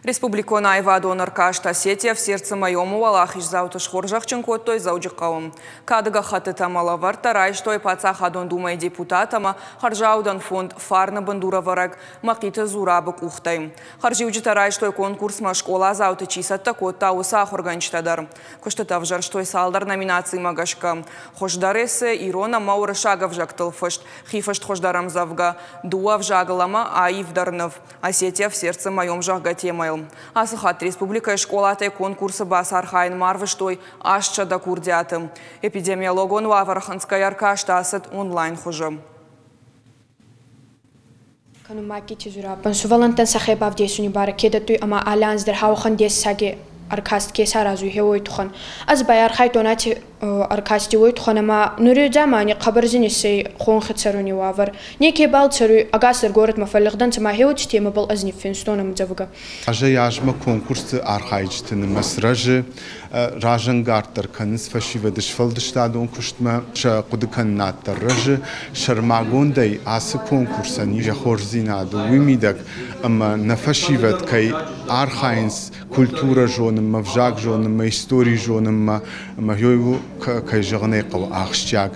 Республикон аивадон ӕркаст «Осетия в сердце моем» уӕлахиздзауты схорзӕхджын кодтой Дзӕуджыхъӕуы. Кады гӕххӕттытӕ ӕмӕ лӕвӕрттӕ райстой Паддзахадон Думӕйы депутат ӕмӕ хӕрзаудӕн фонд «Фарны» бындурӕвӕрӕг Мӕхъиты Зурабы къухтӕй. Хӕрзиуджытӕ райстой конкурсмӕ скъоладзауты чи цӕттӕ кодта, уыцы ахуыргӕнджытӕ дӕр. Куыстытӕ ӕвзӕрстой цалдӕр номинацимӕ гӕсгӕ. Хуыздӕр эссе, ирон ӕмӕ уырыссаг ӕвзӕгтыл фыст, хифыст хуыздӕр ӕмдзӕвгӕ, дыууӕ ӕвзагыл ӕмӕ аивдӕр ныв. «Осетия в сердце моем» зӕгъгӕ темӕйыл. Ацы хатт республикӕйы скъолатӕй конкурсы бацархайынмӕ арвыстой 800 курдиаты. Эпидемиологон уавӕр хынцгӕйӕ ӕркаст ацыд онлайн хуызы. Кӕнун Магкити Зураббӕн сувӕллӕнттӕн сӕхе бавдесуни барӕ ке дӕттуй ӕма алли анз дӕр уӕхӕн дессаги ӕркаст ке саразуй, гье уой туххӕн. Ӕз байархайдтон аци ӕркасти уой туххӕн ӕма нури дзамани хъӕбӕр зин иссӕй хонхи цӕруни уавӕр. Некебал цӕруй, ӕгасдӕр горӕтмӕ фӕллигъдӕнцӕ ма гье темӕбӕл ӕз ниффинстон ӕмдзӕвгӕ. Азӕй-азмӕ конкурсты архайджыты нымӕц рӕзы, разӕнгарддӕр кӕнынц фӕсивӕды сфӕлдыстадон куыстмӕ, сӕ хъуыдыкӕнынад дӕр рӕзы. Сӕрмагондӕй ацы конкурсӕн йӕ хорздзинад у уый мидӕг, ӕмӕ нӕ фӕсивӕд кӕй архайынц культурӕ зонынмӕ, ӕвзаг зонынмӕ, истори зонынмӕ, ӕмӕ уый у, кӕй зӕгъын ӕй хъӕуы, ахсджиаг.